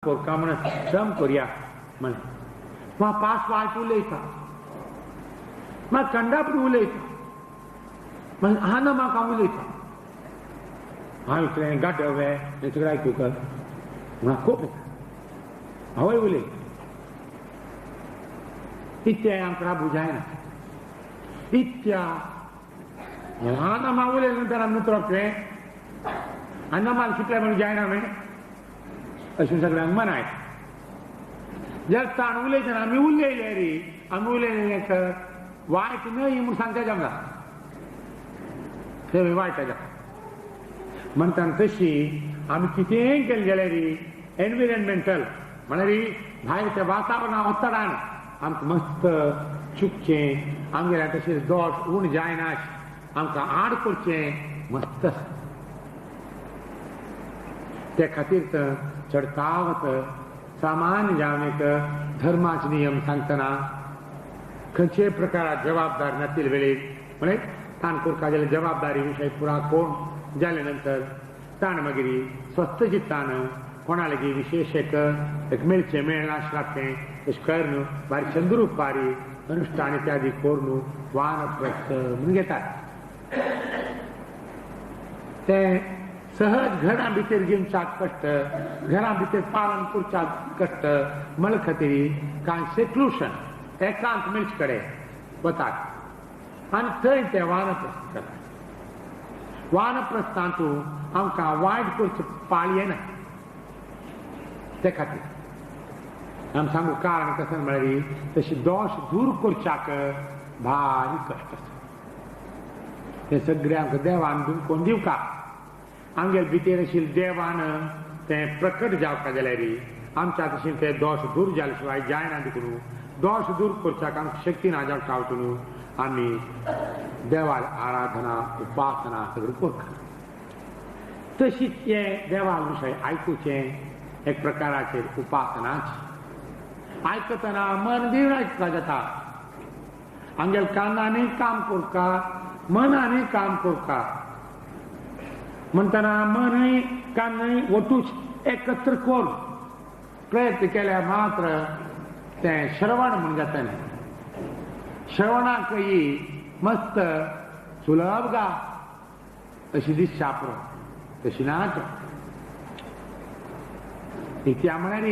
कोरका म्हण श्रम कोरया म्हण म्हाका पास वायट उलयता, म्हाका कंडापण उलयता, मागीर आना म्हाका उलयता. हांव इतलें गाडवे हें सगळें आयकूंक म्हाका खूब येता, हांवय उलयता. इत्या आमकां राबू जायना. इत्या आना म्हाका उलयलें नंतर आमी नुतरोप आना माल कितले म्हणून जायना न्हय अशें सगळ्यांक मनाय. जर ताण उलयतना आमी उलयले रे, आमी उलयले वायट न्हय म्हूण सांगता जमना, ते वायट जाता म्हणटाना. तशी आमी कितेंय केलें जाल्यार एनविरॉन्मेंटल म्हळ्यार भायरच्या वातावरणा ಒತ್ತಡಾन आमकां मस्त चुकचें, आमगेल्या तशें दोश उण जायना, आमकां आड करचें मस्त आसा. ते खातीर तर चडतावत सामान्य जावन एक धर्माचे नियम सांगतना खंयचे प्रकारात जबाबदार नातील वेळेर म्हळ्यार ताण करता जाल्यार जबाबदारी विशय पुरा कोण जाले नंतर ताण मागीर स्वस्थ चित्तान कोणा लागीं विशेश एक एक मेळचें मेळनासलां तें तशें करून बारीक चंद्रुपारी अनुष्ठान इत्यादी करून वानप्रस्थ म्हणून घेतात. तें सहज घरा भितर घेवच्याक कश्ट, घरा भितर पालन करच्याक कश्ट म्हळ खातीर कांय सेक्लुशन एकांत मेळचे कडेन वतात आनी थंय ते वानप्रस्थ करतात. वानप्रस्थांतू आमकां वायट करचें पाळी येना. ते खातीर आमी सांगू कारण कशें म्हळ्यार तशी दोश दूर करच्याक भारी कश्ट आसा. तें सगळें आमकां देवान कोण दिवका, आमगेले भितर आशिल्ले देवान तें प्रकट जावका जाल्यार आमच्या तशें ते दोश दूर जाले शिवाय जायना. देखून दोश दूर करच्याक आमकां शक्ती ना जावं ठावतून आमी देवाल आराधना उपासना सगळें करता. तशीच हें देवाल विशय आयकुचें एक प्रकाराचेर उपासनाच. आयकतना मन दिवन आयकता जाता, आमगेले कानांनी काम करता, मनांनी काम करता. म्हणटना मनय कानय वटूच एकत्र करून प्रयत्न केल्यार मात्र तें श्रवण म्हूण जाता. न्ही श्रवणाकय मस्त सुलभ गा अशी दिसता पुरो, तशी ना. इत्या म्हळ्यार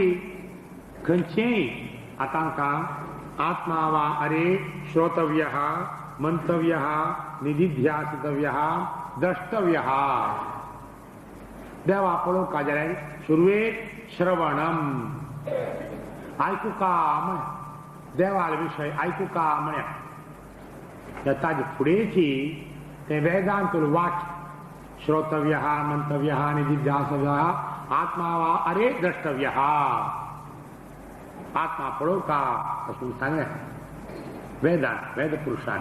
खंयचेय आतां आमकां आत्मा वा अरे श्रोतव्य मंतव्य निधिध्यासितव्य द्रष्टव्य. देवा पळोवका जाल्यार सुरवेक श्रवणम आयकुका म्हळ्या, देवाल विशय आयकुका म्हळ्या. ताजे फुडेंची तें वेदांत वाट श्रोतव्य मंतव्य निधिध्यासव्य आत्मा वा अरे द्रष्टव्य. आत्मा पळोवका अशें सांगलें वेदान वेद पुरुशान.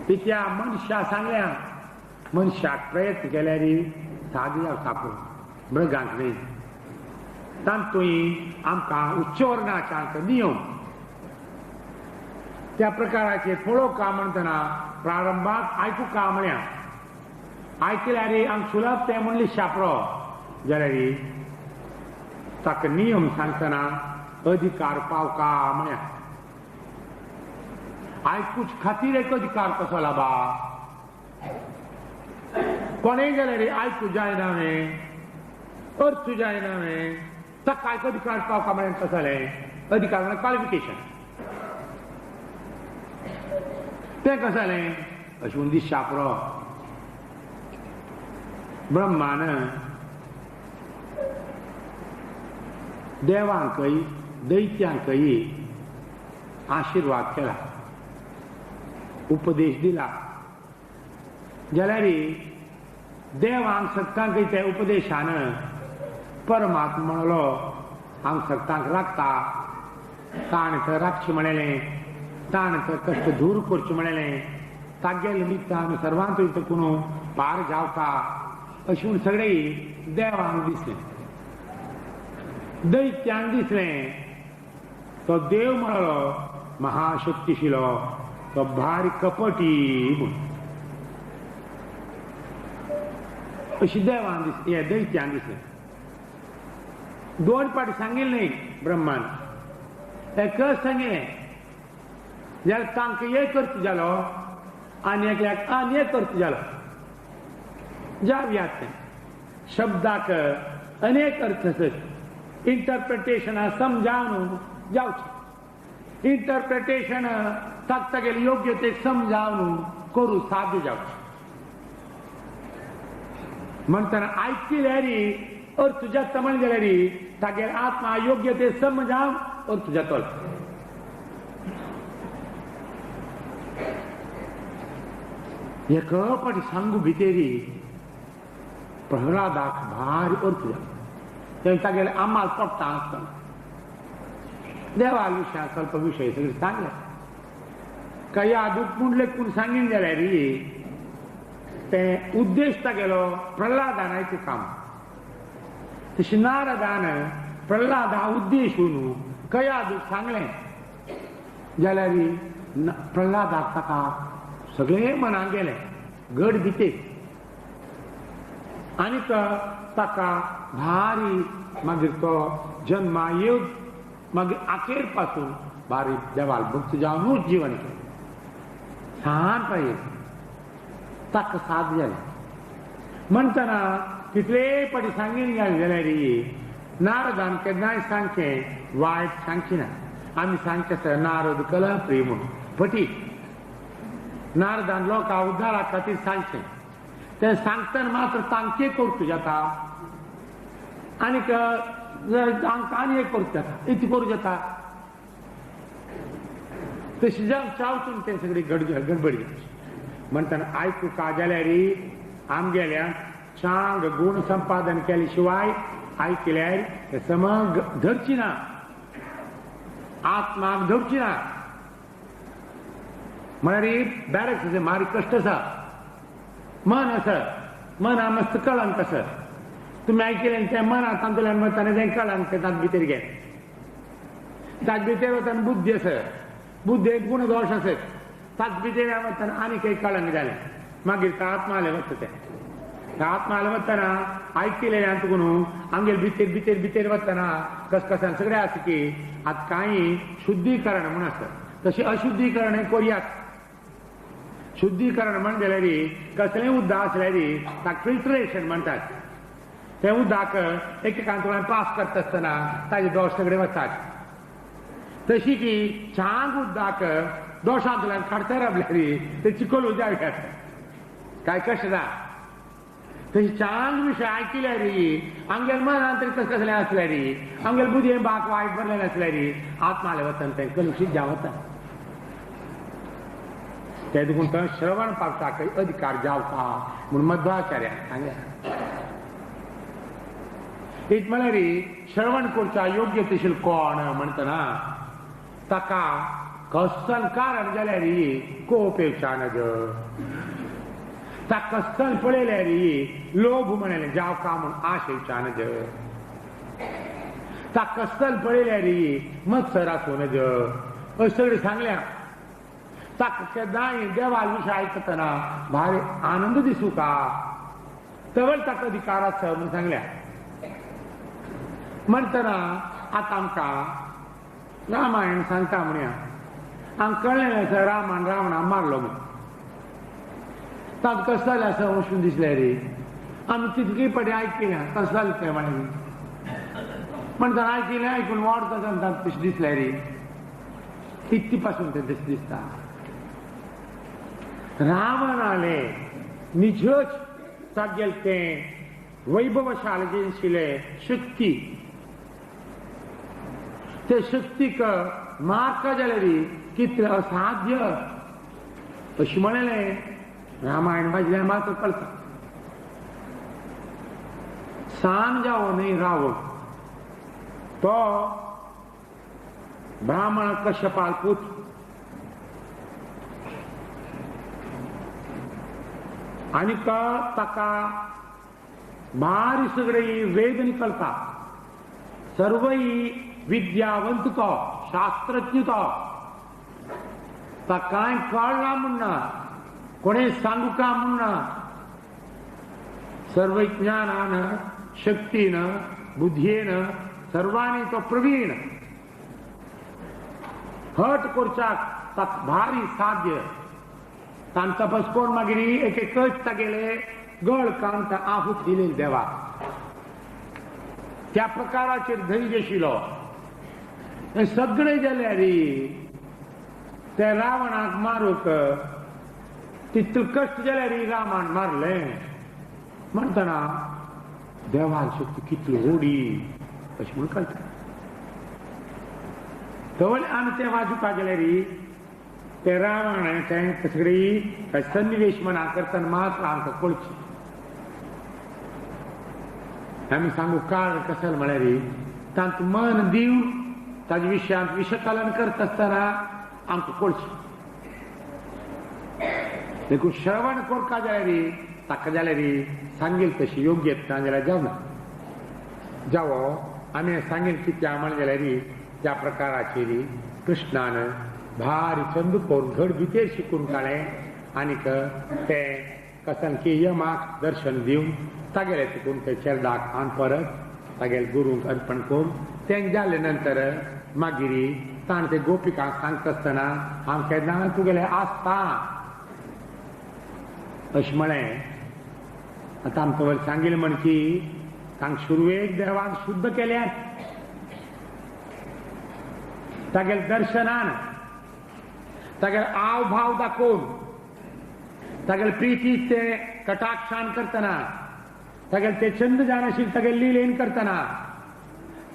तिच्या मनशा सांगल्या, मनशाक प्रयत्न केल्यार सादी जावता पूण मृगांक न्ही. तातूंय आमकां उच्च वर्णाच्या नियम त्या प्रकाराचेर पळोवका म्हणटना प्रारंभाक आयकुका म्हळ्या. आयकल्यार आमकां सुलभ तें म्हणलें शापरो जाल्यार ताका नियम सांगतना अधिकार पावका म्हळ्या. आयकूच खातीर एक अधिकार कसो लाबा, कोणेय जाल्यार आयकू जायना न्हय, अर्थ जायना न्हय, ताका आयक अधिकार पावका म्हळ्यार कसो जालें? अधिकार म्हळ्यार क्वॉलिफिकेशन, तें कशें जालें अशें म्हूण दिसता पुरो. ब्रह्मान देवांकय दैत्यांकय आशिर्वाद केला, उपदेश दिला. जाल्यार देवांक सत्तांकय त्या उपदेशान परमात्मा म्हणलो हांव सत्तांक राखता, ताण तर राखचें म्हणलें, ताण तर कश्ट दूर करचें म्हणलें, तागेले निमित्तान सर्वांत कोण पार जावका अशें म्हूण सगळे देवांक दिसलें. दैत्यांक दिसलें तो देव म्हणलो महाशक्तिशिलो, तो भारी कपटी म्हूण अशी देवान दिसलें, दैत्यान दिसलें. दोन पाटी सांगिल्लें न्ही ब्रह्मान, एकच सांगिल्लें. जाल्यार तांकां एक अर्थ जालो आनी एकल्याक आनी एक अर्थ जालो. जावया तें शब्दाक अनेक अर्थ आसत. इंटरप्रिटेशन समजावन जावचें, इंटरप्रिटेशन ताका तागेलें योग्य ते समजावन करूं साध्य जावचें. म्हणटना आयकिल्यार अर्थ जाता म्हण जाल्यार तागेले आत्मा योग्य ते समजावन अर्थ जातलो. एक पाटी सांगू भितरी प्रहलादाक भारी अर्थ जालो. तें तागेले आमाल पडटा आसतना देवा विशया स्वल्प विशय सगळे सांगले. कया दूख म्हणले कोण सांगीन जाल्यार तें उद्देश तागेलो प्रल्हादान आयकू काम. तशें नारदान प्रल्हादा उद्देशून कया दूख सांगलें जाल्यार प्रल्हादाक ताका सगळें मनाक गेलें गड भितर. आनी ताका भारी मागीर तो जन्मा येवन मागीर आखेर पासून भारी देवाल भक्त जावनूच जीवन केलें. सान पांय ताका साथ जालें. म्हणटना तितले पटी सांगीन जालें जाल्यार नारदान केन्नाय सांगचें वायट सांगची ना. आमी सांगचें आसा नारद कला प्रिय म्हणून फटी. नारदान लोकां उद्धारा खातीर सांगचें, तें सांगतना मात्र तांचे करूं जाता आनीक तांकां आनी एक करूं जाता, इतलें करूं जाता. तशें जावन चावतून तें सगळी गडबडी. म्हणटना आयकूका जाल्यार आमगेल्या चांग गुण संपादन केले शिवाय आयकल्यार तें समग धरची ना, आत्माक धरची ना. म्हळ्यार बॅरक्स आसा, मारी कश्ट आसा, मन आसा, मना मस्त कळंक आसा. तुमी आयकलें तें मना तातूंतल्यान वतना तें कळंक तें तातूंत भितर गेलें. ताचे भितर वतना बुद्धी आसा, बुद्धी गुण दोश आसत, ताचे भितर वतना आनीक एक कळंक जालें. मागीर तें आत्माले वता, तें आत्माले वतना आयकिल्लें तुका न्हू आमगेले भितर भितर भितर वतना कसकसान सगळें आसा की आतां कांय शुद्धीकरण म्हूण आसा, तशें अशुद्धीकरण हें करुयात. शुद्धीकरण म्हण जाल्यार कसलेंय उदक आसल्यार ताका फिल्ट्रेशन म्हणटात. तें उदक एकेकांतल्यान पास करता आसतना ताजे दोश सगळे वतात. तशी की चांग उदक दोशांतल्यान काडता रावल्यार ते चिखल जाय काय कशें ना. तशी चांग विशय आयकिल्यार आमगेले मनांत तरी कसलें कसलें आसल्यार आमगेले बुद्धी बाक वायट भरलें आसल्यार आत्माले वचन तें कलुशीत जावं वता. ते देखून तो श्रवण पावसाक अधिकार जावपा म्हूण मध्वाचार्यान सांगलें. एक म्हळ्यार श्रवण करच्या योग्य तशील कोण म्हणटना ताका कसल कारण जाल्यार कोप येवच्या नज, ताका कसल पळयल्यार लोभ म्हणलें जावका म्हूण आश येवच्या नज, ताका कसल पळयल्यार मत्सर आसूं नज, अशें सगळें सांगल्या. ताका केन्नाय देवा विशय आयकतना भारी आनंद दिसूं का तवळ ताका अधिकार आसा म्हूण सांगल्या. म्हणटना आतां आमकां रामायण सांगता म्हणया, आमकां कळ्ळें आसा रामान रावणा मारलो म्हूण. ताका कसं जालें आसा वचून दिसलें रे, आमी तितकी पडे आयकिलें कसं जालें तें म्हणून. म्हणटना आयकिलें आयकून वाडता तांकां तशें दिसलें रे, तितकी पासून तें तशें दिसता. रावणाले निजच तागेलें तें वैभवशाल जें आशिल्लें शक्ती, ते शक्तीक मारका जाल्यार कितलें असाध्य अशें म्हणलें रामायण वाचल्यार मात्र कळटा. सान जावं न्हय रावण तो ब्राह्मण कश्यपाल पूत, आनी ताका भारी सगळे वेद निकलता, सर्वय विद्यावंत तो, शास्त्रज्ञ तो, ताका कांय कळना म्हूण ना, कोणें सांगू का म्हूण ना, सर्व ज्ञानान शक्तीन बुद्धयेन सर्वांनी तो प्रवीण हट करच्याक ताक भारी साध्य तान तपस कोण मागीर एक एकच तागेले गळ कांत आहूत दिलेली देवा त्या प्रकाराचेर धैर्य आशिल्लो. हे सगळे जाल्यार ते रावणाक मारूंक तितले कश्ट जाल्यार रामान मारले म्हणटना देवान शक्ती कितली व्हडी अशें म्हूण कळटा. तवळ आमी ते वाजूपाक गेल्यार ते रावण तें सगळी सन्निवेश मना करतना मात्र आमकां कळची. आमी सांगू कारण कशें म्हळ्यार तांत मन दिवन ताजे विशयांत विशकलन करता आसतना आमकां कळचें. देखून श्रवण करता जाल्यार ताका जाल्यार सांगेल तशी योग्य येता जाल्यार जावना जावो आमी सांगेल कित्या म्हण जाल्यार त्या प्रकाराचेर कृष्णान भारी चंद करून घड भितर शिकून काडलें आनीक ते कसन की यमाक दर्शन दिवन तागेले तिकून ते चेरडाक आन परत तागेले गुरूंक अर्पण करून तें जाले नंतर मागीर ताणें ते गोपिकांक सांगता आसतना हांव केन्ना तुगेलें आसता अशें म्हळें. आतां आमकां वयर सांगिल्लें म्हण की तांकां सुरवेक देवान शुद्ध केल्यात तागेले दर्शनान तागेले आव भाव दाखोवन तागेले प्रिती ते कटाक्षान करतना तागेले ते छंद जाण आशिल्ले तागेले लिलेन करतना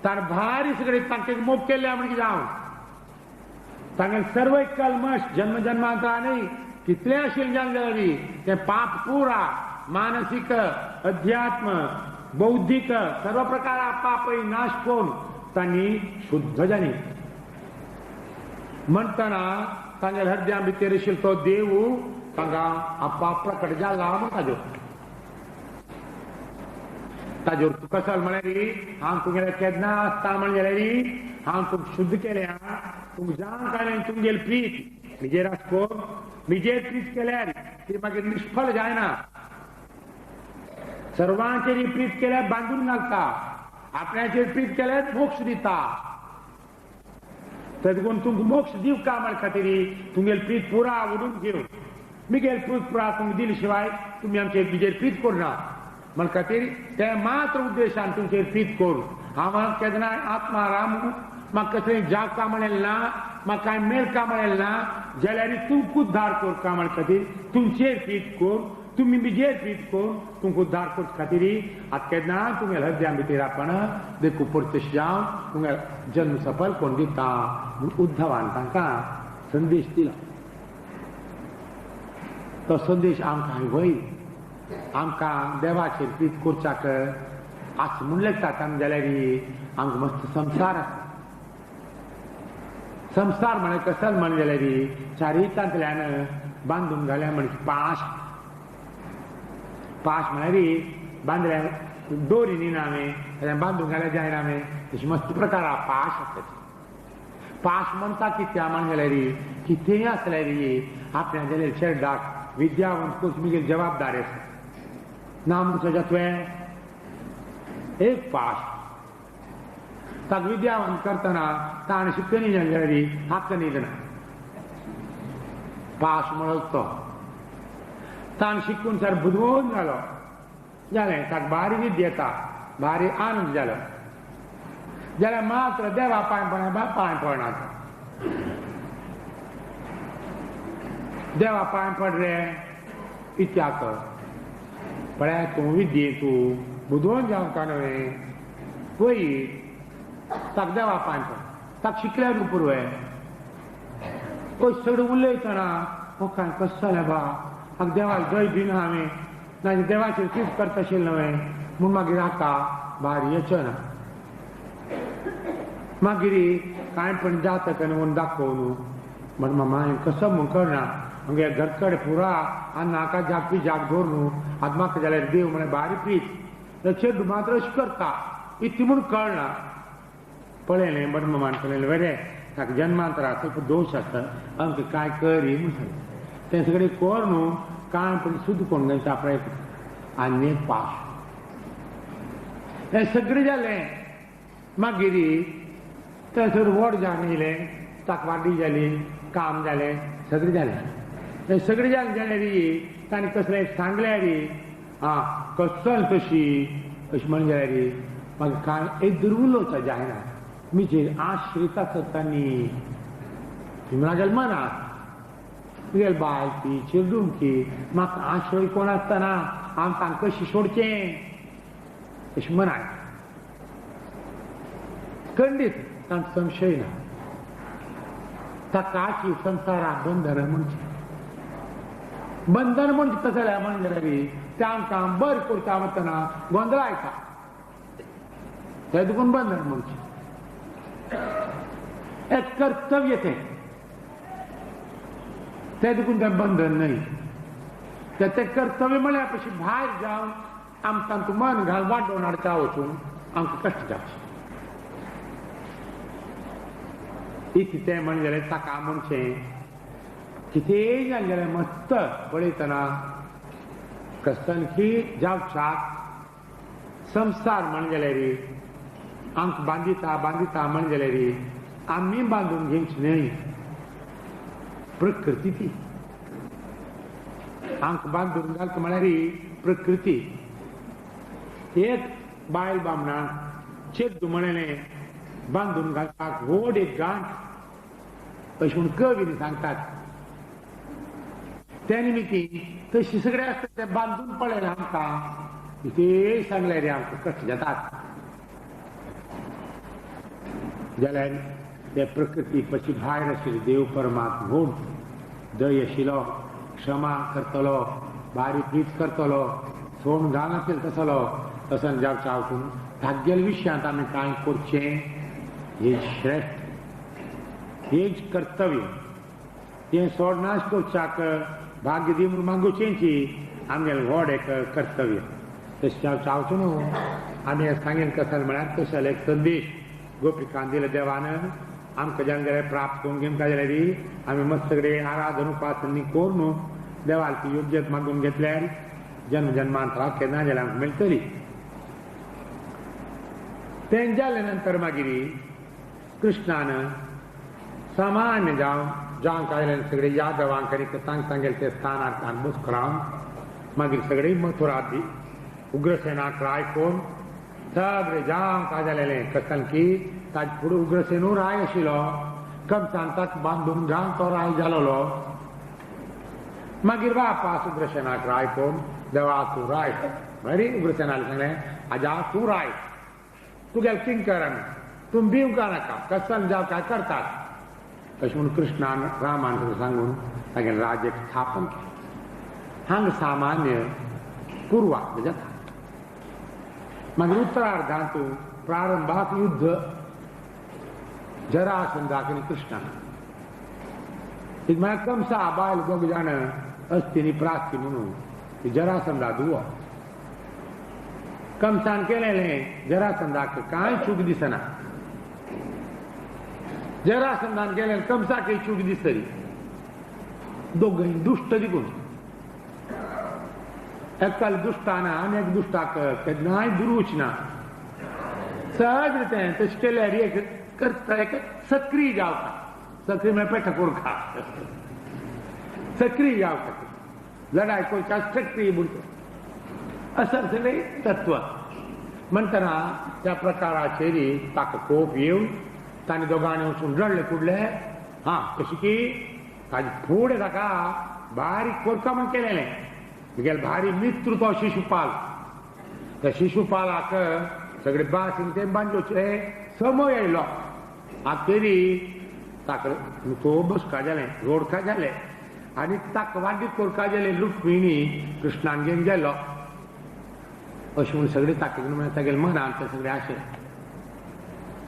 ताणें भारी सगळे तांकां मोग केल्ले म्हण जावन तांगेले सर्व कल्मश जन्म जन्मांतरा न्ही कितले आशिल्ले जाण जाल्यार ते पाप पुरा मानसीक अध्यात्म बौद्धिक सर्व प्रकारा पापय नाश करून तांणी शुद्ध जाली म्हणटना तांगेले हृदया भितर आशिल्लो तो देव तांकां आपाप प्रकट जाला म्हण ताजो ताजेर तूं कसल म्हळ्यार हांव तुगेलें केन्ना आसता म्हण जाल्यार हांव तुका शुद्ध केल्या तुका जाण काडलें तुमगेली प्रीत म्हजेर आसको म्हजेर प्रीत केल्यार ती मागीर निष्फळ जायना. सर्वांचेर प्रीत केल्यार बांदून घालता आपल्याचेर प्रीत केल्यार मोक्ष दिता. तेदून तुमकां मोक्ष दिवका म्हण खातीर तुमगेली प्रीत पुरा उडून घेवन मिगेल प्रीत पुरा तुमकां दिली शिवाय तुमी आमचेर म्हजेर प्रीत करना म्हण खातीर ते मात्र उद्देशान तुमचेर प्रीत करून हांव केन्ना आत्मा राम म्हाका कसलें जावका म्हणेल ना म्हाका कांय मेळका म्हणेल ना जाल्यार तुमकां उद्धार करका म्हण खातीर तुमचेर प्रीत करून तुमी म्हजेर प्रीत करून तुमकां उद्धार करचे खातीर आतां केन्ना तुमगेल्या हृदया भितर आपण देखून परतश जावन तुमगेलो जन्म सफल कोण दिता म्हूण उद्धवान तांकां संदेश दिला. तो संदेश आमकां वय आमकां देवाचेर प्रीत करच्याक आस म्हूण लेगतात आमी जाल्यार आमकां मस्त संवसार आसा. संवसार म्हळ्यार कसल म्हण जाल्यार चारितांतल्यान बांदून घाल्या म्हण पाश पाश म्हळ्यार बांदल्या दोरी न्ही ना हांवें बांदून घाल्यार जायना हांवें तशें मस्त प्रकार पाश आसता. पाश म्हणटा कित्या म्हण जाल्यार कितेंय आसल्यार आपल्या जाल्यार चेरडाक विद्यावंत कोच मिगेल जबाबदारी आसा ना म्हणटा तुवें एक पाश ताका विद्यावंत करतना ताणें शिकनी जाल्यार हक्क न्ही पाश म्हणत तो ताणें शिकून सर बुदवंत जालो जालें ताका भारी विद्या येता भारी आनंद जालो जाल्यार मात्र देवा पांय पडना पांय पडना देवा पांय पड रे इत्याक पळय तूं विद्ये तूं बुदवंत जावंक न्हय वय ताका देवा पांय पड ताका शिकल्यार पुरवे चड उलयतना हो कांय कशें जालें बा हाका देवाक जय दिना हांवें ना देवाचेर प्रीत करता आशिल्लें न्हय म्हूण मागीर हाका भारी येचो ना मागीर कांय पण जाता काय म्हूण दाखोवन न्हू म्हण मामा हांवें कसो म्हूण कळना आमगे घरकडे पुरा आनी नाका जागपी जाग दवर न्हू आतां म्हाका जाल्यार देव म्हळ्यार भारी प्रीत चेडू मात्र अशें करता इतलें म्हूण कळना पळयलें बट मामान पळयलें बरें ताका जन्मांतरा ಸ್ವಲ್ಪ दोश आसता आमकां कांय करी म्हूण सांगलें तें सगळें कर न्हू कांय पण शुद्ध कोण तांच्या आपणाक आनी पाश हें सगळें जालें. मागीर थंयसर व्हड जावन येयलें, ताका वाडी जाली, काम जालें, सगळें जालें. तें सगळें जालें जाल्यार ताणें कसलें सांगल्यार आं कसल तशी अशें म्हण जाल्यार मागीर कांय एक दुर्उलोवचा जायना. मिजेर आश्रित आसता न्ही म्हगेलें मनाक, तुगेले बायल ती चेडूं की म्हाका आश्रय कोण आसतना हांव तांकां कशें सोडचें अशें मनाक खंडीत तांकां संशय ना. ताकाची संवसारा बंधन म्हणचें, बंधन म्हणजे कसलें म्हण जाल्यार तें आमकां बरें करता वतना गोंदळायता, तें देखून बंधन म्हणचें. एक कर्तव्य तें, तें देखून तें बंधन न्हय. तें कर्तव्य म्हळ्यार पशी भायर जावन आमकां तांकां मन घाल वाडोवन हाडता वचून आमकां कश्ट जावचें. इतलें तें म्हण जाल्यार ताका म्हणचें कितेंय जालें जाल्यार मस्त पळयतना कसनकी जावच्याक संवसार म्हण जाल्यार आमकां बांदिता बांदिता म्हण जाल्यार आमी बांदून घेवची न्हय, प्रकृती ती आमकां बांदून घालता म्हळ्यार प्रकृती. एक बायल बामणा चेड्डू म्हणलें बांदून घालपाक व्हड एक गांठ अशें म्हूण कवीन सांगतात. त्या निमित्ती तशी सगळें आसता तें बांदून पळयलें आमकां कितेंय सांगल्यार आमकां कश्ट जातात. जाल्यार ते प्रकृती पशी भायर आशिल्ले देव परमात्मा व्हड दय आशिल्लो, क्षमा करतलो, बारीक प्रीत करतलो, सोण घालनाशिल्लो तसलो तसो जावचें वचून तागेल्या विशयांत आमी कांय करचें हें श्रेश्ठ, हेंच कर्तव्य. हें सोडनाश करच्याक भाग्य दी म्हूण मागोवचेंची आमगेलें व्हड एक कर्तव्य. तशें जावचें वचून आमी सांगेन कसल म्हळ्यार तशें एक संदेश गोपिकान दिले देवान आमकां जालें जाल्यार प्राप्त करून घेवंक जाल्यार आमी मस्त सगळे आराधन उपासनी करून देवाची योग्यत मागून घेतल्यार जन्म जन्मांतराक केन्ना जाल्यार आमकां मेळटली. तें जालें नंतर मागीर कृष्णान सामान्य जावन जावंक आयल्यान सगळे यादवांक आनी सांग सांगेले ते स्थानार मुस्करावन मागीर सगळे मथुरा उग्रसेनाक राय करून सगळे जावंक जालेलें कसल की ताजे फुडें उग्रसेनू राय आशिल्लो, कंसान ताका बांदून घालून तो राय जालोलो. मागीर वापास उग्रसेनाक राय करून देवा तूं राय बरी उग्रसेनाक सांगलें आजा तूं राय, तुगेले किंकर आमी, तूं भिवका नाका, कसल जावं काय करतात अशें म्हूण कृष्णान रामान सांगून तागेलें राज्य स्थापन केलें. हांगा सामान्य पुर्वार्ध जाता. मागीर उत्तरार्धांत प्रारंभाक युद्ध जरासंधाक आनी कृष्णाक. म्हळ्यार कंसा बायल दोग जाण अस्ती आनी प्रास्ती म्हणून जरासंधा दुवो कंसान केलेलें जरासंधाक कांय चूक दिसना, जरासंधान केलें कंसाकय चूक दिसली, दोगय दुश्ट देखून एकाल दुश्टान आनी एक दुश्टाक केन्नाय दुरूच ना. सहज तें तशें केल्यार एक करता एक सक्रीय जावता, सक्रीय म्हळ्यार पेठा कोरखा सक्रीय जावता, लढाय करच्या सक्रीय म्हणटा असं सगळें तत्व. म्हणटना त्या प्रकाराचेर ताका कोप येवन ताणें दोगांनी वचून रडले कुडले. हां कशें की ताजे फुडें ताका बारीक कोरका म्हूण केलेलें तुगेले भारी मित्र तो शिशुपाल, त्या शिशुपालाक सगळे बास ते बांदोचे समय आयलो. आतां तरी ताका तो बसका जालें रोडका जालें आनी ताका वाडीत कोरका जालें रुक्मिणी कृष्णान घेवन गेलो अशें म्हूण सगळे ताका म्हळ्यार तागेले मनान ते सगळे आशे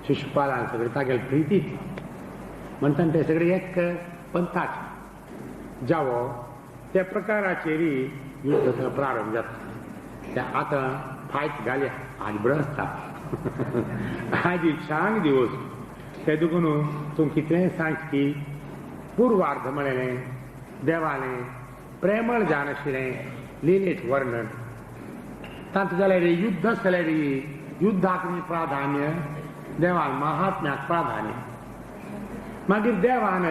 शिशुपालान सगळे तागेले प्रितीत म्हणटा ते सगळे एक पंथाचे जावो त्या प्रकाराचेर युद्ध प्रारंभ जाता. ते आतां फायट घालया आज बरो आसता आज छान दिवस. ते देखून तूं कितेंय सांग की पुर्वार्ध म्हणलें देवालें प्रेमळ जाण आशिल्लें लिलेच वर्णन तांत जाल्यार युद्ध जाल्यार युद्धाक प्राधान्य देवान महात्म्याक प्राधान्य. मागीर देवान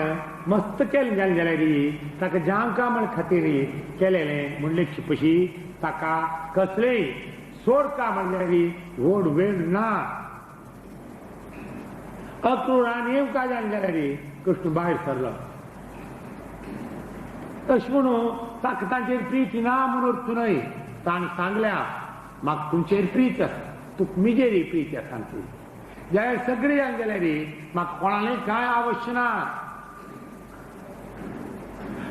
मस्त केलें जालें जाल्यार ताका जांकां म्हण खातीर केलेलें म्हणले पशी ताका कसलेय सोडका म्हणल्यार व्हड वेळ ना. अक्रूरान येवका जालें जाल्यार कृष्ण भायर सरलो. तशें म्हणून ताका तांचेर प्रीती ना म्हणून अर्थ न्हय. ताणें सांगल्या म्हाका तुमचेर प्रीत आसा, तुका मिजेरी प्रीती आसा तूं जाल्यार सगळें जालें जाल्यार म्हाका कोणालें कांय आवश्य ना.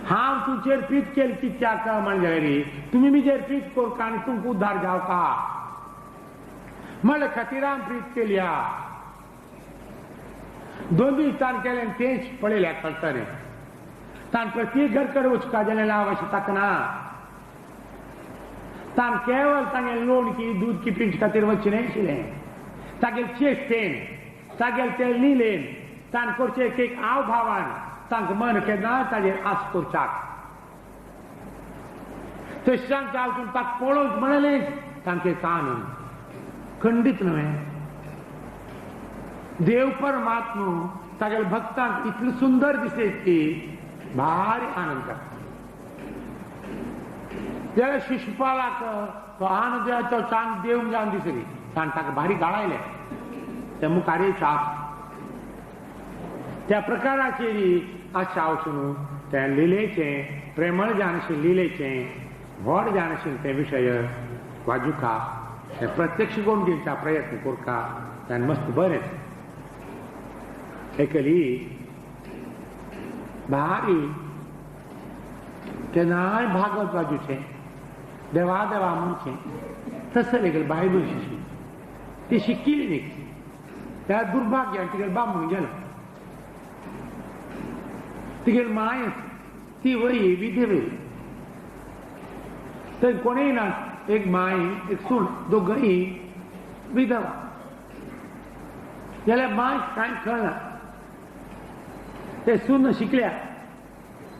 हांव तुमचेर प्रीत केली कित्याक म्हण जाल्यार तुमी मिजेर प्रीत करका आनी तुमकां उद्धार जावका म्हळ्या खातीर हांव प्रीत केल्या. दोन दीस ताणें केलें तेंच पळयल्या कळटलें. ताणें प्रत्येक घर कडेन वचका जाल्यार आवश्य ताका ना. ताणें केवल तांगेलें लोणकी दूद की पिवचे खातीर वचचें न्हय आशिल्लें. तागेले चेश्टेन तागेले ते लिलेन ताणें करचें एक एक आवभावान तांकां मन केन्ना ताजेर आस करचाक. तशें तांकां वचून ताका पळोवंक म्हणलें तांचें कान खंडीत न्हय. देव परमात्मो तागेल्या भक्तांक इतलें सुंदर दिसता की भारी आनंद जाता. जाल्यार शिशुपालाक तो आनंद तो चांद देव जावन दिसली ताणें ताका भारी गाळायलें त्या मुखार चाप. त्या प्रकाराचेर आशा वचून त्या लिलेचें प्रेमळ जाणशील लिलेचें व्हड जाणशील ते विशय वाजुका ते प्रत्यक्ष करून घेवचा प्रयत्न करका ताणें मस्त बरें एकली भारी केन्नाय भागवत बाजूचें देवा देवा म्हणचें तसं एकले बायलो शिशी ती शिकिल्ली न्ही. त्या दुर्भाग्यान तिगेले बामून गेलो. तिगेली माय ती वय विधवे थंय कोणूय ना. एक माय एक सून दोगय विधवा जाल्यार माय कांय कळना. ते सून शिकल्या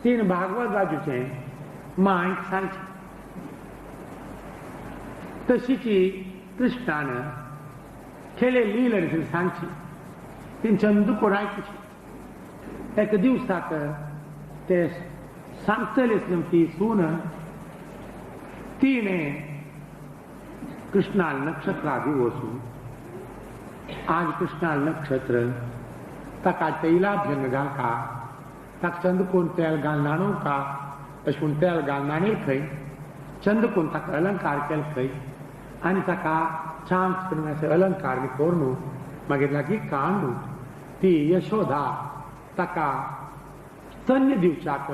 तीन भागवत बाजूचें मायक सांगचें. तशीची कृष्णान खेळे लील सांगची तीन चंदू कोणायची. एका दिवसाक ते सांगतलेच ती सून तिणें कृष्णाल नक्षत्रादी वचून आज कृष्णाल नक्षत्र ताका तैलाभ्यंग घालका ताका चंदकोण तेल घाल न्हाणोवका अशें म्हूण तेल घाल न्हाणयल खंय चंदकोण ताका अलंकार केल खंय आनी ताका चांच करून अशें अलंकार करून मागीर लागीं काडून ती यशोदा ताका स्तन्य दिवच्याक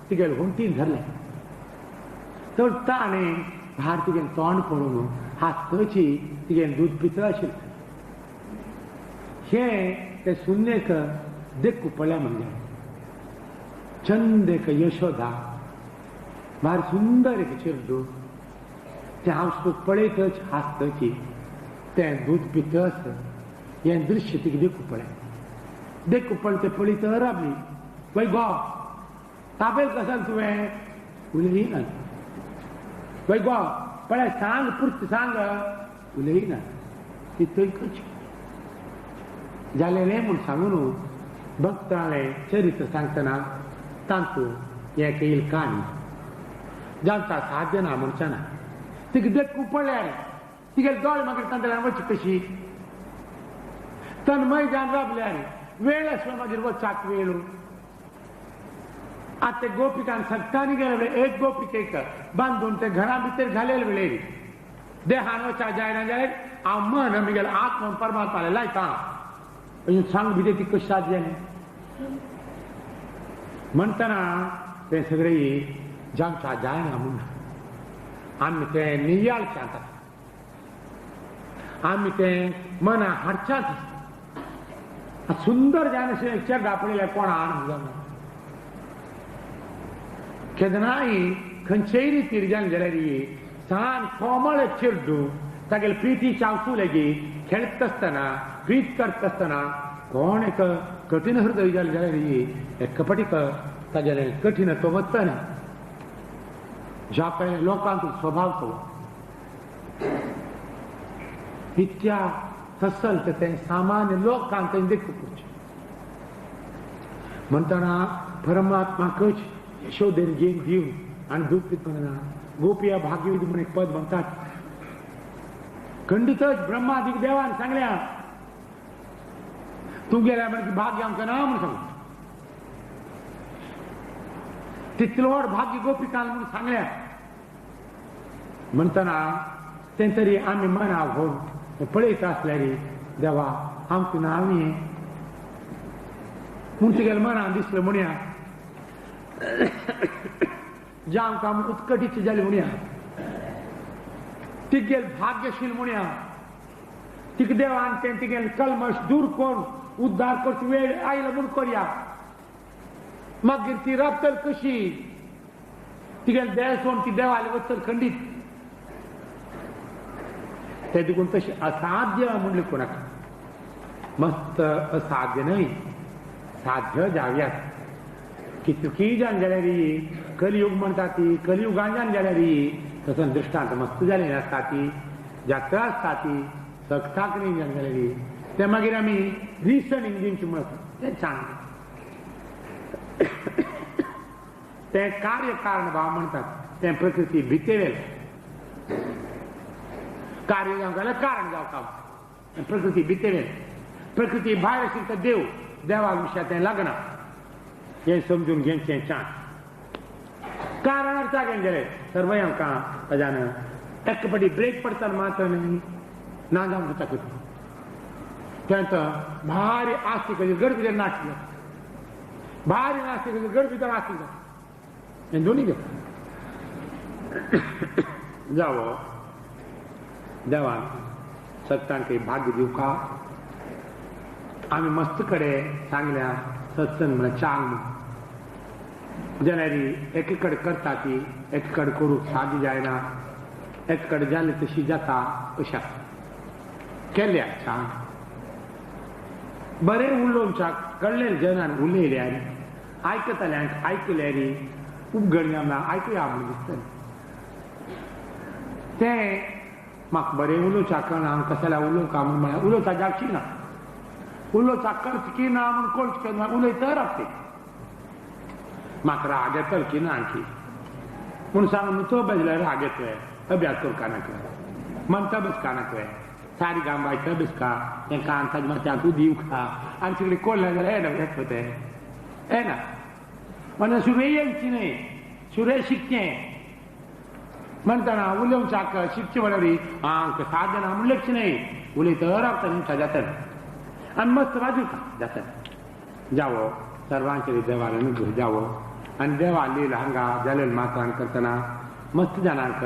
तिगेले हुंटीन धरलें. तर ताणें भार तिगेलें तोंड पळोवन हातची तिगेलें दूद पितळ आशिल्लें. हें ते सुन्नेक देखू पळया म्हणजे चंद एक यशोदा भार सुंदर एक चेडू तें हांव पळयतच हांसतची तें दूद पितच हें दृश्य तिका देखू पळय. देखू पळय तें पळयत रावली. वय गो तापेल कसल तुवें उलयना. वय गो पळय सांग पुर्त सांग उलयना. ती थंय करची जालें म्हूण सांगून भक्तालें चरित्र सांगतना तांतू हें येईल काणी जांचा साध्य ना म्हणचे ना. तिका देखू पळ्यार तिगेले दोळे मागीर तांतल्यान वचची कशी तन्मय जावन राबल्यार वेळ आसलो मागीर वचाक वेळ. आतां ते गोपिकान सगटांनी गेले वेळ एक गोपिकेक बांदून ते घरा भितर घालेले वेळेर देहान वचा जायना जाल्यार हांव मन मिगेले आत्म परमात्माले लायता सांग भितर ती कशी साध्य जालें म्हणटना ते सगळे जांचा जायना म्हूण आमी तें नियाळचें आतां आमी तें मना हाडच्याच सुंदर जायनाशें चेडा पळयल्यार कोणा आनंद जावना. केन्नाय खंयचेय रितीर जालें जाल्यार सान कोमळ चेडू तागेले प्रिती चावसू लेगीत खेळत आसतना प्रीत करता आसतना कोण एक कठीण हृदय जालें जाल्यार कपटीक तागेलें कठीण तो वचना. ज्या पळय लोकांचो स्वभाव तो इतक्या तसल तें सामान्य लोकांक तें देखू करचें. म्हणटना परमात्माकच यशोदेन घेवन दिवन आनी दूद पितना गोपिया भाग्यविधी म्हूण एक पद म्हणटात. खंडितच ब्रह्मादीक देवान सांगल्या तूं गेल्या म्हणजे भाग्य आमकां ना म्हूण सांगू, तितलो व्हड भाग्य गोपिकान म्हूण सांगल्या. म्हणटना तें तरी आमी मना व्हरून पळयत आसल्यार देवा आमकां ना न्ही म्हूण तुगेल्या मनान दिसलें म्हणया, ज्या आमकां उत्कटीची जाली म्हणया, तिगेल भाग्यशील म्हणया, तिका देवान तें तिगेल कल्मश दूर करून उद्धार करचो वेळ आयलो म्हूण करया. मागीर ती राबतल कशी, तिगेल देव सोडून ती देवाले वचल खंडीत. ते देखून तशें असाध्य म्हणलें कोणाक, मस्त असाध्य न्हय, साध्य जावयात. कितकी जाण जाल्यार कलियुग म्हणटा ती कलियुगान जाण जाल्यार तसो दृश्टांत मस्त जालें आसता ती जात्रा आसता ती सगताक न्ही जाण जाल्यार ते मागीर आमी रिसणींग दिवचें म्हणटा तें छान तें कार्य कारण भाव म्हणटात तें प्रकृती भितेवेल कार्य जावंक जाल्यार कारण जावंक प्रकृती भितेवेल प्रकृती भायर आशिल्ली तर देव देवा विशया तें लागना हें समजून घेवचें छान. कारण अर्थाक गेले सर्वय आमकां ताज्यान एक पटी ब्रेक पडटा मात्र न्ही ना जावंक जाता तें भारी आस्तीक गड भितर नाचली भारी नास्तीक गड भितर आस्तीक जाता हें दोनी घेता. जावो देवान सत्तांक भाग्य दिवका. आमी मस्त कडेन सांगल्या सत्संग म्हळ्यार चांग म्हूण जाल्यार एके कडेन करता ती एके कडेन करूंक साध्य जायना, एके कडेन जालें तशी जाता अशें केल्या छान बरें उलोवच्याक कळ्ळें जनान उलयल्यार आयकतल्यांक आयकल्यार उपगण ना आयकुया म्हूण दिसतलें. तें म्हाका बरें उलोवच्याक कळना हांव कशें उलोवंक म्हूण म्हळ्यार उलोवच्या जावची ना, उलोवच्याक कळच की ना म्हूण कळच केन्ना उलयत रावते म्हाका राग येतलो की ना आणखी म्हूण सांगून तो बेजल्यार राग येतोय अभ्यास करपा नाका मनता बसका नाका सारी गांबायता बसका तें कान ताजे माथ्याक दिव खा आनी सगळी कोल्ले जाल्यार येना येता तें येना म्हणून सुरे येवची न्हय सुरे शिकचें म्हणटना उलोवच्याक शिकचें म्हळ्यार आं साधना म्हूण लक्ष न्हय उलयत रावता न्ही जाता आनी मस्त वाजूका जाता. जावो सर्वांचे देवान अनुग्रह जावो आनी देवा लील हांगा जालेल मात्रान करतना मस्त जाणांक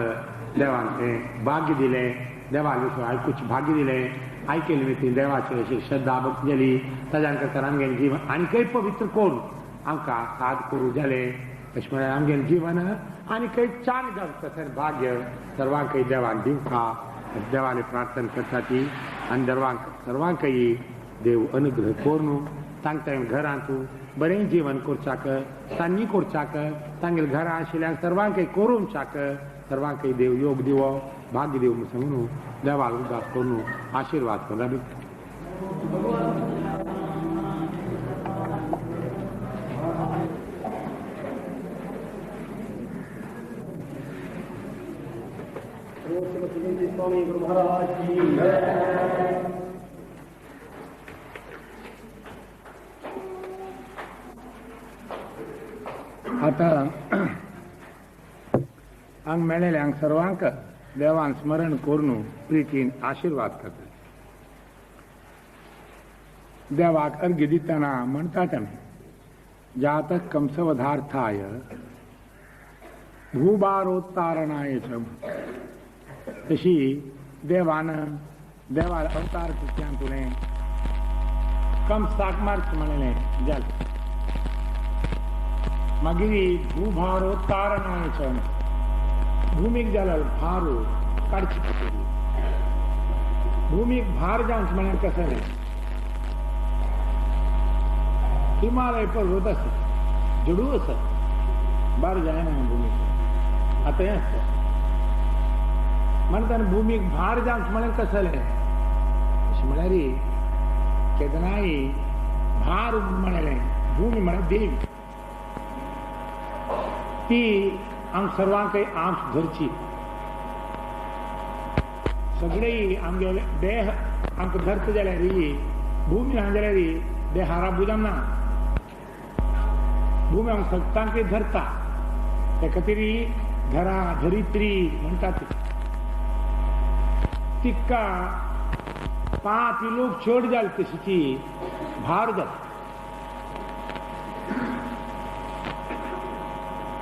देवान तें भाग्य दिलें, देवा विश्व आयकूच भाग्य दिलें, आयकले न्ही देवाची अशी श्रद्धा भक्ती जाली ताज्यान करतना आमगेलें जीवन आनीकय पवित्र करून आमकां साद करूं जालें अशें म्हळ्यार आमगेलें जीवन आनीकय छान जावं तशें भाग्य सर्वांकय देवान दिवका देवाले प्रार्थना करता ती आनी सर्वांकय देव अनुग्रह करून तांकां घरांत बरें जीवन करच्याक तांणी करच्याक तांगेले घरां आशिल्ल्यांक सर्वांकय करूंच्याक सर्वांकय देव योग दिवो भाग्य देव सांगून देवाक उदास करून आशिर्वाद करून. स्वामी गुरु महाराज की जय. आतां हांगा मेळिल्ल्यांक सर्वांक देवान स्मरण करून प्रितीन आशिर्वाद करता. देवाक अर्घ्य दितना म्हणटात आमी जातः कंसवधार्थाय भूभारोत्तारणाय च. तशी देवान देवाल अवतार कृत्यान तुवें कंसाक मारचें म्हणलें जालें. मागीर भूभारोत्तारणाय च भूमीक जाल्यार भार काडची पडटली. भूमीक भार जावचें म्हळ्यार कशें न्हय, हिमालय पर्वत आसा जडू आसा भार जायना भूमीक आतां हें आसता. म्हणटा भूमीक भार जावचें म्हळ्यार कसलें अशें म्हळ्यार केदनाय भार म्हणलें भूमी म्हळ्यार देवी ती आम सर्वांकय आंश धरची. सगळे आमगेले देह आमकां धरता जाल्यार भूमी ना जाल्यार देहारा बुजाम ना. भूमी आमकां सगळ्यांकय धरता, त्या खातीर धरा धरित्री म्हणटात. तिका पापी लोक चड जाले तशीची भार जाता.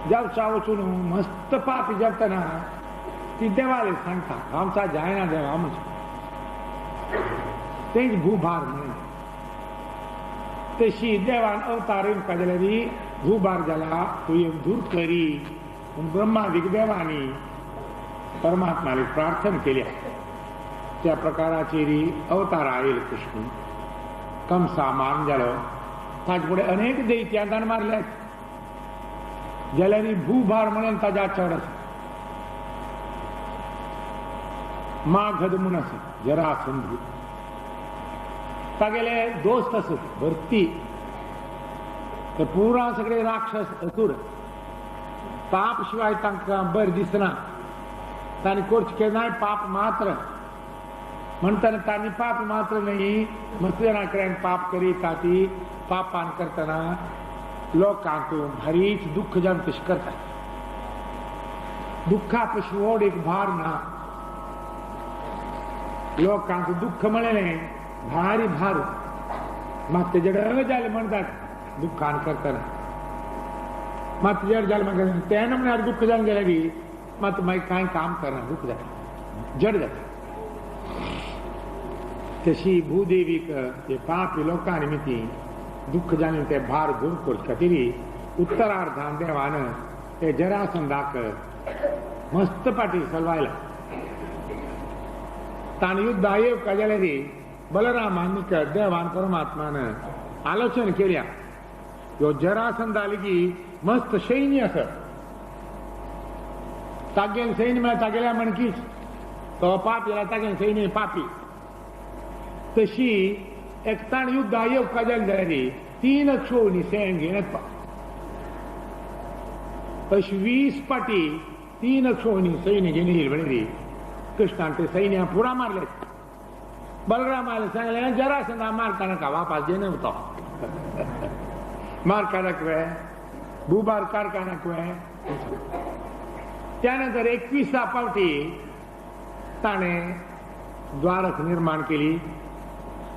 जावचा वचून मस्त पापी जातना ती देवाले सांगता आमचा जायना देवा म्हणजे तेच भूभार म्हणून. तशी देवान अवतार येवका जाल्यार भूभार जाला तूं दूर करी म्हूण ब्रह्मादीक देवांनी परमात्माले प्रार्थना केल्या. त्या प्रकाराचेर अवतार आयल कृष्ण. कंसा मारून जालो, ताजे फुडें अनेक दैत्यां ताणें मारले जाल्यार भूभार म्हणून ताज्या चड आसा. मागध म्हूण आसा जरासंधू, तागेले दोस्त आसत भरती, ते पुरा सगळे राक्षस असुर. पाप शिवाय तांकां बरें दिसना, तांणी करचें केन्नाय पाप मात्र म्हणटना तांणी पाप मात्र न्ही मस्त जाणां कडेन पाप करीता. ती पापान करतना लोकांक भारीच दुख्ख जावन तशें करता. दुख्खा पशी व्हड एक भार ना. लोकांक दुख्ख म्हणलें भारी भार, मात ते जड जालें म्हणटात दुख्खान करतना. मात जड जालें म्हणटा तेन्ना म्हळ्यार दुख्ख जावन गेल्यार मात मागीर कांय काम करना, दुख्ख जाता, जड जाता. तशी भूदेवीक हे पापी लोकां निमित्ती दुख्ख जावन ते भार दूर करचे खातीर उत्तरार्धान देवान ते जरासंधाक मस्त पाटी सलवायला. ताणें युद्ध येवका जाल्यार बलरामान देवान परमात्मान आलोचन केल्या, ह्यो जरासंधा लेगीत मस्त सैन्य आसा. तागेलें सैन्य म्हळ्यार तागेल्या म्हणकीच तो पापी जाल्यार तागेलें सैन्य पापी. तशी एकताण युद्ध येवका जाल्यार 3 अक्षोणी सैन घेवन येता. अशी 20 पाटी 3 अक्षोणी सैन्य घेवन येयल म्हणली कृष्णान ते सैन्य पुरा मारले. बलरामाले सांगलें जरासंधा मारता नाका, वापास घेवन तो मारका नाका, भूभार कारका नाका. त्यानंतर 21 पावटी ताणें द्वारक निर्माण केली.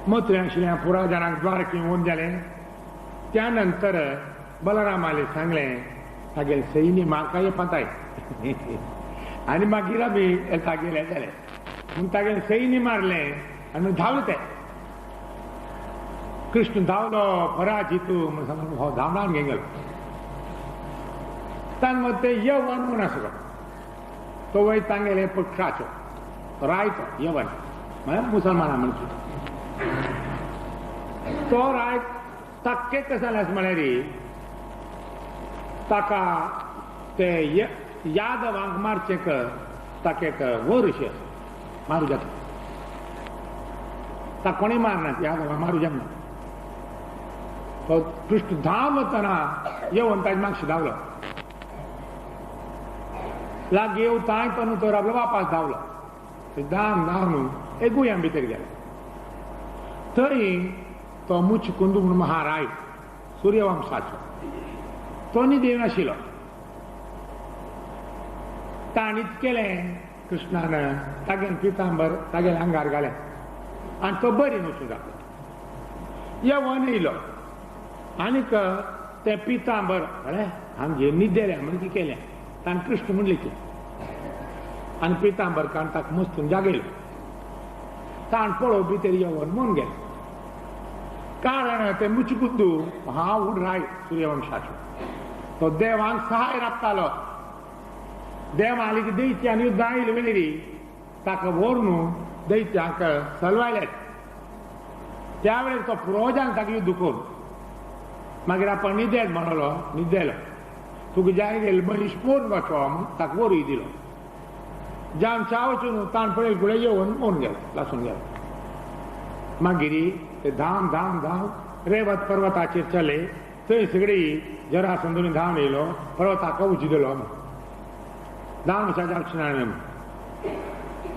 मथुऱ्या आशिल्ल्या पुरा जाणांक द्वारके येवन जालें. त्यानंतर बलरामाले सांगलें तागेले सैन्य म्हाका येपाताय आनी मागीर आमी तागेले जाले म्हूण तागेले सैन्य मारलें आनी धांवले ते. कृष्ण धांवलो पराजितू म्हूण सांगून हो धांवडावन घेवन गेलो. ताण मग ते यवन म्हूण आसलो तो वय तांगेले पक्षाचो राय, तो यवन म्हळ्यार मुसलमाना म्हणची. तो राय ताके कशें जालें म्हळ्यार ताका ते यादवांक मारचें ताका एक वर अशी आसा, मारू जाता. ताका कोणूय मारना, यादवांक मारू जायना. तो कृष्ण धांव वतना येवन ताजे मागशी धांवलो, लागीं येवताय पण तर आपलो वापास धांवलो. धांव धांवन एक गुयां भितर गेलो. थंय तो मुचकुंद म्हूण महाराय सूर्यवंशाचो तो न्हिदेवन आशिल्लो. ताणीच केलें कृष्णान तागेलें पितांबर तागेल्या आंगार घालें आनी तो बरी वचूं जाता. येवन येयलो आनीक तें पितांबर म्हळें आमगे न्हिदेलें म्हण कितें केलें ताणें कृष्ण म्हणलें की आनी पितांबर काडून ताका मस्तून जागयलो. ताण पळोव भितर येवन म्हूण गेलें. कारण ते मुचकुंदू हांव राय सूर्यवंशाचो तो देवान सहाय राखतालो. देवान की दैत्यान युद्धां आयली वेळी ताका व्हरून दैत्यांक सलवायले. त्या वेळेर तो पुरोजान ताका युद्ध करून मागीर आपण निदेल म्हणलो, निदेलो तुका जाय गेल मनीस पोरून वचो म्हूण ताका वरूय दिलो. जावन च्या वचून ताण पळय गुळे येवन मोन गेलो, लासून गेलो. मागीर ते धांव धांव धांव रेवत पर्वताचेर चले. थंय सगळी जरासंधून धांवन येयलो पर्वताक उजिदलो धांव जावचे ना.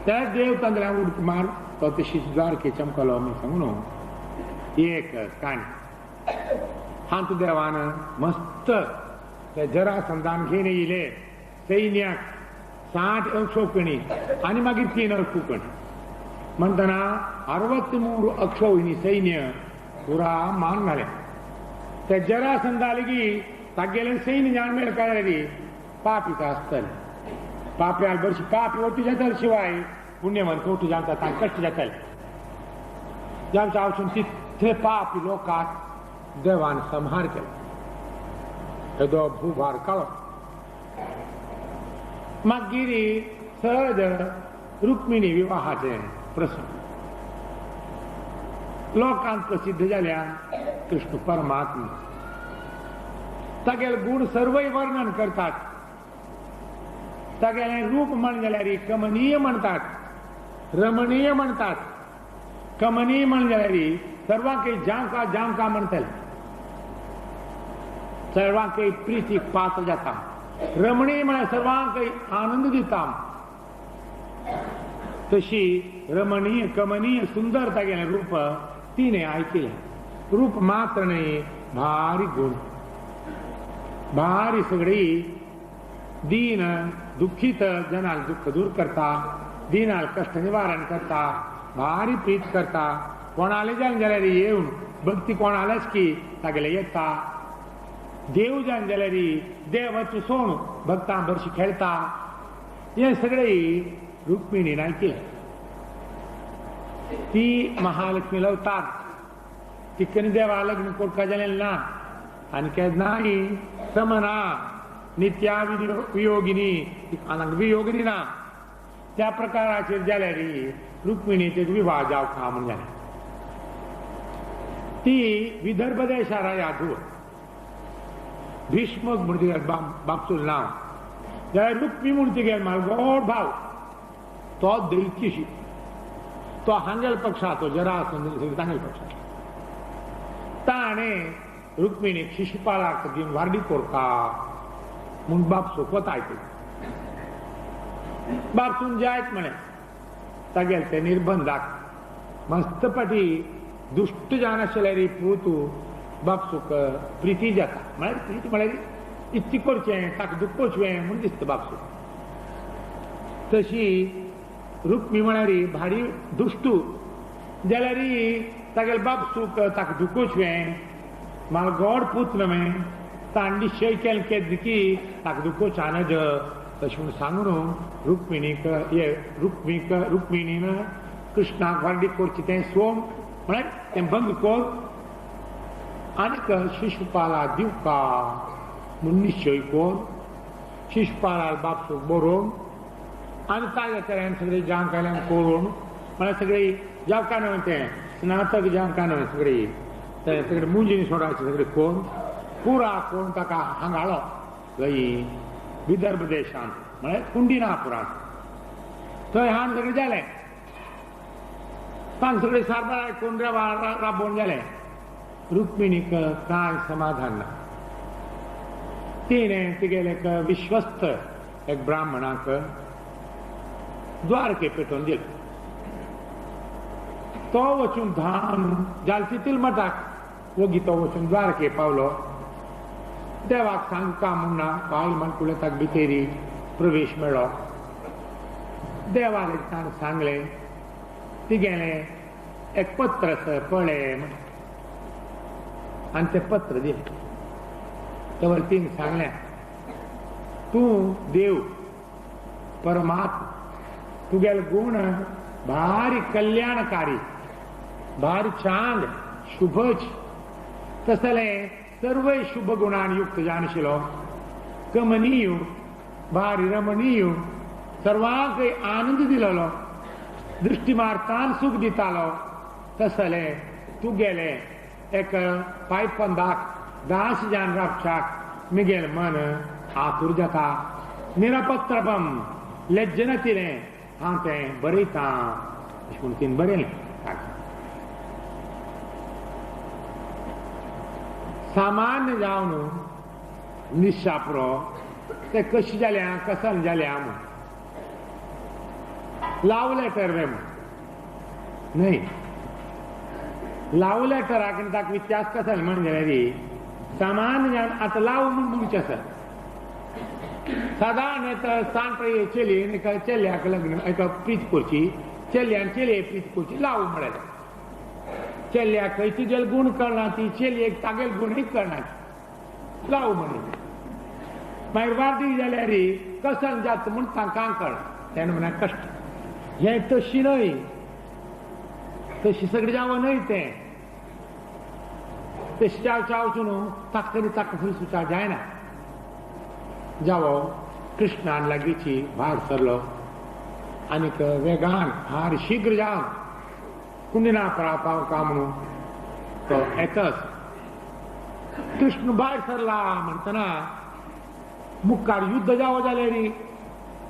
त्या देव तंद्र्या उडकी मार तो तशीच द्वारके चमकलो म्हूण सांगू न्हू एक काणी. हांत देवान मस्त ते जरासंधान घेवन येयले सैन्याक 60 अक्षोकणी आनी मागीर 3 अक्षोकणी म्हणटना 63 अक्षोहिणी सैन्य पुरा मान घालें. ते जरासंधालगी तागेलें सैन्य जाण मेळ काय पापी आसतले पाप्याक बरशी पापी ओटू जाताले शिवाय पुण्यवंत ओटू जाता तांकां कश्ट जाताले. जावच्या वचून तितले पापी लोकांक देवान संहार केलो. येदो भूभार काडलो. मागीर सहज रुक्मिणी विवाहाचे प्रसंग लोकांत प्रसिद्ध जाल्या. कृष्ण परमात्मा तागेले गुण सर्वय वर्णन करतात. तागेलें रूप म्हण जाल्यार कमनीय म्हणतात, रमणीय म्हणतात. कमनीय म्हण जाल्यार सर्वांकय जांका जांका म्हणटले, सर्वांकय प्रितीक पात्र जाता. रमणीय म्हळ्यार सर्वांकय आनंद दिता. तशी रमणीय कमनीय सुंदर तागेलें रूप तिणें आयकिलें. रूप मात्र न्हय, भारी गुण, भारी सगळी दीन दुःखित जनाल दुःख दूर करता, दीनाल कष्ट निवारण करता, भारी प्रीत करता. कोणाले जावन जाल्यार येवन भक्ती कोणालेच की तागेले येता. देव जावन जाल्यार देवाचो सोण भक्तां भरशी खेळटा. हें सगळें रुक्मिणीन आयकिलें. ती महालक्ष्मी लवतात तिकनी देवा लग्न कोरका जालें ना आनी केन्नाय समना नित्या वियोगिनी आनंद वियोगिनी ना. त्या प्रकाराचेर जाल्यार रुक्मिणीचेर विवाह जावका म्हूण जालें. ती विदर्भ देशा राया धुव भीष्मक म्हूण तिगेल बापसूल नांव जाल्यार रुक्मी म्हूण तिगेल मालगोड भाव तो दैत्यशी तो हांगेल पक्षाचो जरासंध तांगेल पक्षाचो. ताणें रुक्मिणीक शिशुपालाक दिवन वारडी कोरका म्हूण बापसूक वता आयकलें. बापसून जायत म्हळें तागेले ते निर्बंधाक मस्तपटी दुश्ट जावन आशिल्ल्यार पूत बापसूक प्रिती जाता. म्हळ्यार प्रीती म्हळ्यार इत्ती करचें ताका दुखोवचें म्हूण दिसता बापसूक. तशी रुक्मी म्हळ्यार भारी दुश्टू जाल्यार तागेले बापसूक ताका दुखोवचें मालगोड पूत न्हय ताणें निश्चय केलें केन्ना की ताका दुखोवचें नज तशें म्हूण सांगून रुक्मिणीक हे रुक्मीक रुक्मिणीन कृष्णाक वारडी करची तें सोम म्हळ्यार तें बंद कर आनीक शिशुपाला दिवका म्हूण निश्चय कर. शिशुपाला बापसूक बरोवन आनी ताज्या तरेन सगळें जांकाल्यान करून म्हळ्यार सगळीं जावका न्हय तें स्नातक जावका न्हय सगळीं ते सगळे मुंजीनी सोडायचे सगळे कोण पुरा कोण ताका हांगाळो गई विदर्भ देशांत म्हळ्यार कुंडिनापुरांत. थंय हांग सगळें जालें. तांग सगळें सारबाराय कोण राबोवन जालें. रुक्मिणीक कांय समाधान ना. तिणें तिगेलें एक विश्वस्त एक ब्राह्मणाक द्वारके पेटोवन दिलें. तो वचून धान जाल तितील मठाक वोगी तो वचून द्वारके पावलो. देवाक सांगका म्हूण ना बायल म्हणकुले ताका भितरी प्रवेश मेळ्ळो. देवाले ताणें सांगलें तिगेलें एक पत्र आसा पळय म्हण आनी तें पत्र दिलें. तर तिणें सांगलें तूं देव परमात्मा तुगेले गुण भारी कल्याणकारी भारी चांद शुभच तसलें सर्वय शुभ गुणान युक्त जाणशिलो कमनीय भारी रमणीय सर्वांकय आनंद दिलेलो दृष्टी मारतान सुख दितालो तसलें तुगेलें एक पायपंदाक दास जान रावच्याक मिगेल मन आतूर जाता. निरपत्रपम लज्जन तिणें हांव तें बरयतां अशें म्हूण तिणें बरयलें. सामान्य जावन निशापरो ते कशी जाल्या कसन जाल्या म्हूण लाव लेटर वे म्हूण न्हय. लाव लेटराक आनी ताका व्यत्यास कसल म्हण जाल्यार सामान्य जावन आतां लाव म्हूण म्हणचें आसा. सादारण सांत चेडयेन एका चेल्याक लग्न एका प्रीत करची, चेल्यान चेडये प्रीत करची, लाव म्हळ्यार चेल्याक तिगेले गूण कळना, ती चेलयेक तागेले गुणूय कळना, लाव म्हणले. मागीर वार्धीक जाल्यार कसन जाता म्हूण तांकां कळना, तेन्ना म्हणा कश्ट. हें तशी न्हय, तशी सगळें जावं न्हय तें. तशी जावचें वचून ताका तरी ताका फुडें सुचा जायना. जावो कृष्णान लागींची भायर सरलो आनीक वेगान फार शीघ्र जावन कुंडिनापरा पावका म्हणून तो येतच कृष्ण भायर सरला म्हणटना मुखार युद्ध जावो जालें री,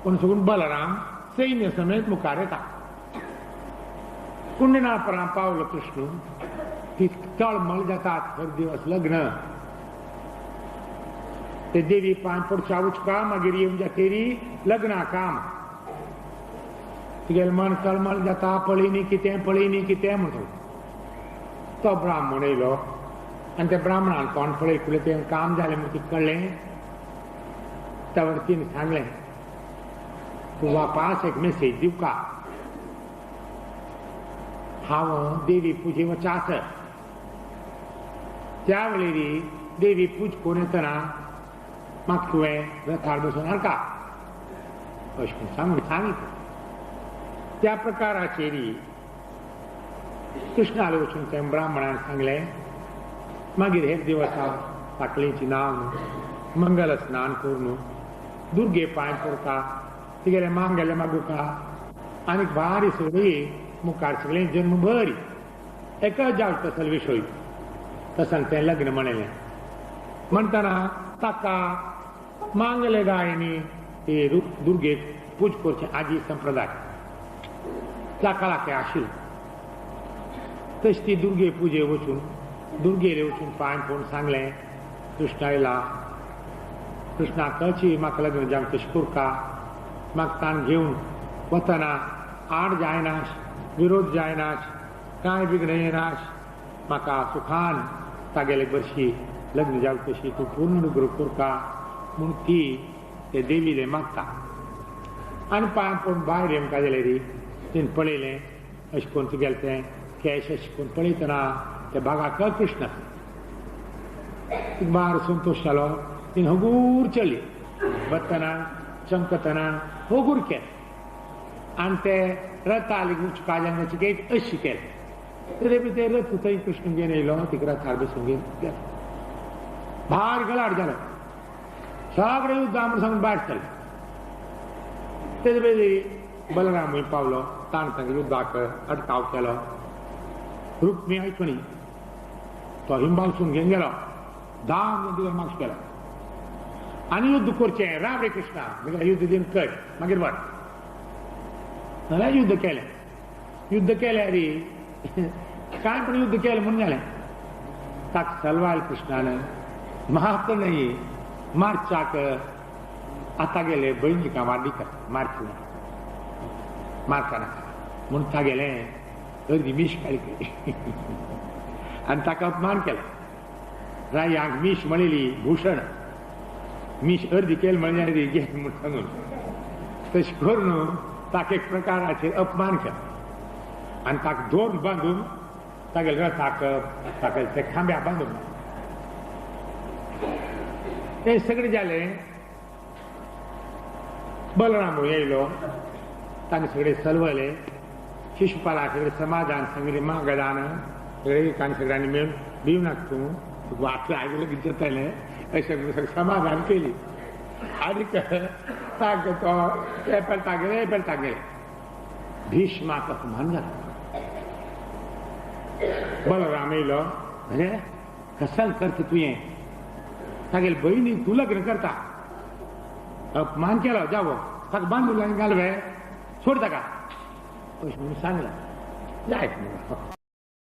पूण सगून बलराम सैन्य समेत मुखार येता. कुंडिनापरा पावलो कृष्ण, ती तळमळ जातात हर दिवस लग्न. ते देवी पांय पडच्या उचका मागीर येवन जातेरी लग्ना काम. तुगेलें मन तळमळ जाता, पळयनी कितें पळयनी कितें म्हणून. तो ब्राह्मण येयलो आनी त्या ब्राह्मणान तोंड पळय फुडें तें काम जालें म्हूण तिका कळ्ळें. त्या तिणें सांगलें, तूं वापास एक मेसेज दिवका, हांव देवी पुजे वच आस. त्या वेळेरी देवी पूज करून येतना म्हाका तुवें रथार बसून हाडका अशें म्हूण सांगून सांगितलें. त्या प्रकाराचेर कृष्णाले वचून त्या ब्राह्मणान सांगलें. मागीर हेर दिवसा साकळीची नांव मंगल स्नान करून दुर्गे पांय पडता, तिगेलें मांगेलें मागुका आनी भारी सगळी मुखार सगळें जन्मभर एकच जावं तसल विशय तसन तें लग्न म्हणलें. म्हणटना ताका मांगले गायनी ते दुर्गेक पूज करचें आजी संप्रदाय ताका लागते आशिल्लें. तशी ती दुर्गे पुजे वचून दुर्गेले वचून पांय पळोवन सांगलें, कृष्णा आयला, कृष्णा कळची म्हाका लग्न जावं तशें करका, म्हाका ताण घेवन वतना आड जायनाश, विरोध जायनाश, कांय विघ्न येनाश, म्हाका सुखान तागेले बरशी लग्न जावं तशी तूं पूर्ण अनुग्रह करका म्हूण ती ते देवीले मागता. आनी पांय पळोवन भायर येवंक जाल्यार तिणें पळयलें अशें करून तुगेलें तें केश अशें करून पळयतना त्या भागाक कृष्ण बार संतोश जालो. तिणें हगूर चडली, वतना चमकतना हगूर केलें आनी ते रथाली उचका जांगाची अशी केलें. तरी बी ते रथ थंय कृष्ण घेवन येयलो, तिका रथार बसून घेवन गेलो. भार गलाट जालो, सगळें युद्ध म्हूण सांगून भायर सरलें. तेजे पयलीं बलरामूय पावलो, ताणें तांकां युद्धाक अटकाव केलो. रुक्मी आयकणी तो हिंबावसून घेवन गेलो, धाम तिका मागश केलो आनी युद्ध करचें, राम रे कृष्णा मागीर युद्ध दिन कर मागीर वाट. नाल्यार युद्ध केलें, युद्ध केल्यार कांय पण युद्ध केलें म्हूण जालें. ताका सलवायल कृष्णान मात न्हय मार्चाक आतां गेले भयणीका वाडिका मारची नाका, मारता नाका म्हूण तागेलें अर्दी मीश काडली आनी ताका अपमान केलो. रायांक मीश म्हणली भूषण, मीश अर्दी केली म्हणल्यार घे म्हूण सांगून तशें करून ताका एक प्रकाराचेर अपमान केलो आनी ताका दोन बांदून तागेले रथाक ताका ते खांब्या बांदून तें सगळें जालें. बलराम येयलो, ताणें सगळें सलवलें, शिशुपाला सगळें समाधान सांगलें, मागदान सगळें ताणें सगळ्यांनी मेळून भिव नाका तूं, तुका वाटलें आयकलें कितें जातलें अशें म्हणून सगळें समाधान केली. आनी ताका तो एपल तागेलें एपल तागेलें भीष्माक अपमान जालो. बलराम येयलो, अरे कसल करता तुवें, तागेले भयणीक तूं लग्न करता, अपमान केलो, जावो ताका बांदून घालवे, सोड ताका अशें म्हणून सांगलें. जायत.